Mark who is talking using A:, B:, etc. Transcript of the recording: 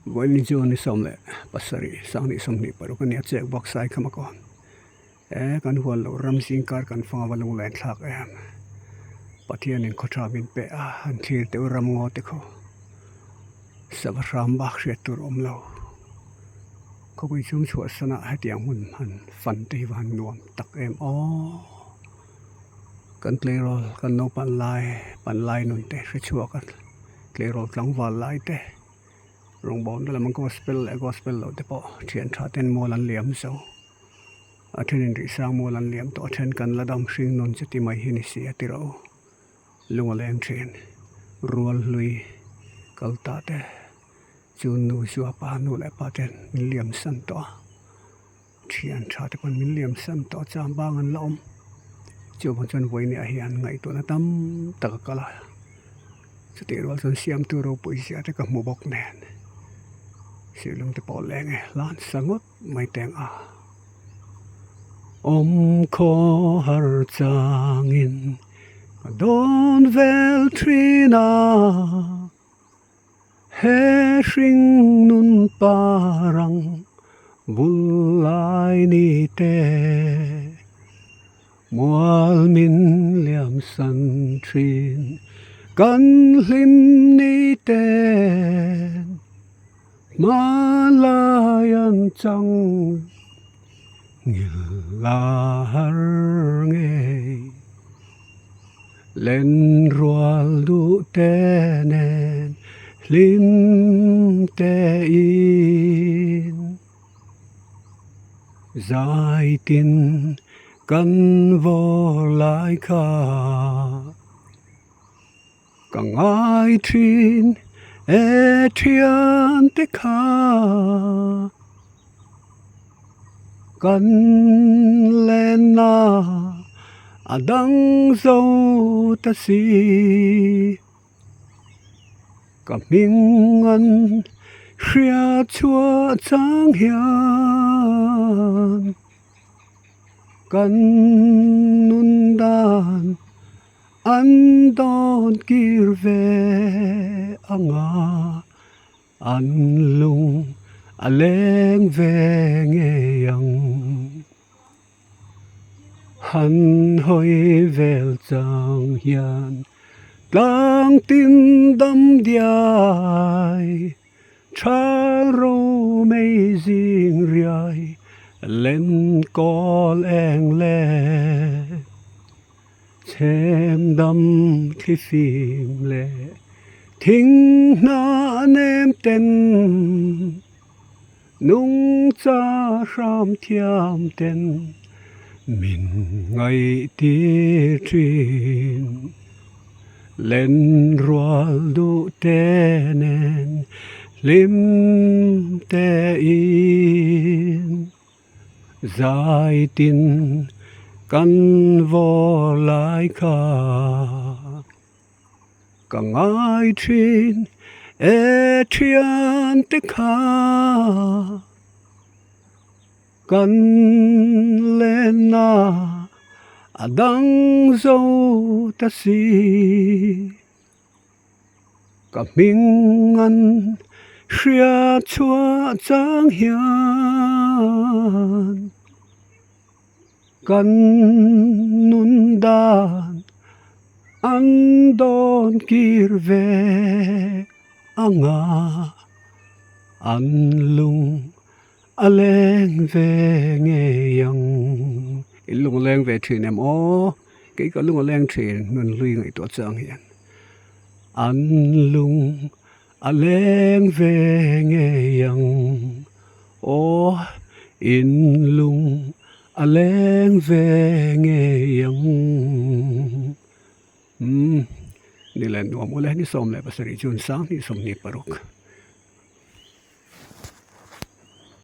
A: Vawiin chu ni 17 sanghnih 26 a nia chek bawk sai kha makaw e kan hual loh ram zingkar kan fang ava lunglen thlak em Pathianin khaw tha min pe a han thlir teuh ram ngaw te khaw sava hram bak hriat tur a awm lo khawpui chhung chhuah sanah hetiang hmun han fan te hi va han nuam tak em aw. Kan tleirawl kan naupan lai pan lai nun te hre chhuak a tleirawl tlangval lai te rawngbawlna lam gospel leh gospel loh te pawh thian tha ten mual an liam zo a thenin rih sang mual an liam tawh a then kan la dam hring nun chu ti mai hi ni si a ti rawh u lung a leng thin rual hlui kal ta te chu nu chu a pa nu leh pa ten min liam san tawh a. Thian tha te pawn min liam san tawh a chang bang an la awm chuvang chuan vawiin ah hian ngaihtuahna tam tak a kal a chutih rual chuan siamtu ropui zia te ka hmu bawk nen silung te pawh leng e hlan sa ngawt mai teng a awm khaw har changin ka dawn vel thin a. He hring nun parang bul lai ni te, mual min liam san thin kan hlim ni te, hmanlai an chang ngil la har ngei. Len rual duh te nen hlim te in zai tin kan vawr lai kha ka ngai thin e thian te kha Kan lenna a dang zo ta si. Ka hming an hria chhuah chang hian kan nun dan an dawn kir ve anga. An lung a leng ve ngei ang. Han hawi vel chang hian tlang tin dam diai, Thal ro mei zing riai len kawl eng le. Chhem dam thli fim leh thing hna nem ten, Nungcha hram thiam ten min ngaihtir thin. Len rual duh te nen hlim te in. Zai tin kan vaw lai kha ka ngai thin e thian te kha kan lenna a dang zo ta si. Ka hming an hria chhuah chang hian kan nun dan an dawn kir ve anga an lung a leng ve ngei ang. In lung a leng ve thin em aw? Kei ka lung a leng thin nun hlui ngaihtuah chang hian. An lung a leng ve ngei ang aw, in lung a leng ve ngei ang. Umm, ni leh nuam ule ni 17 June 2026.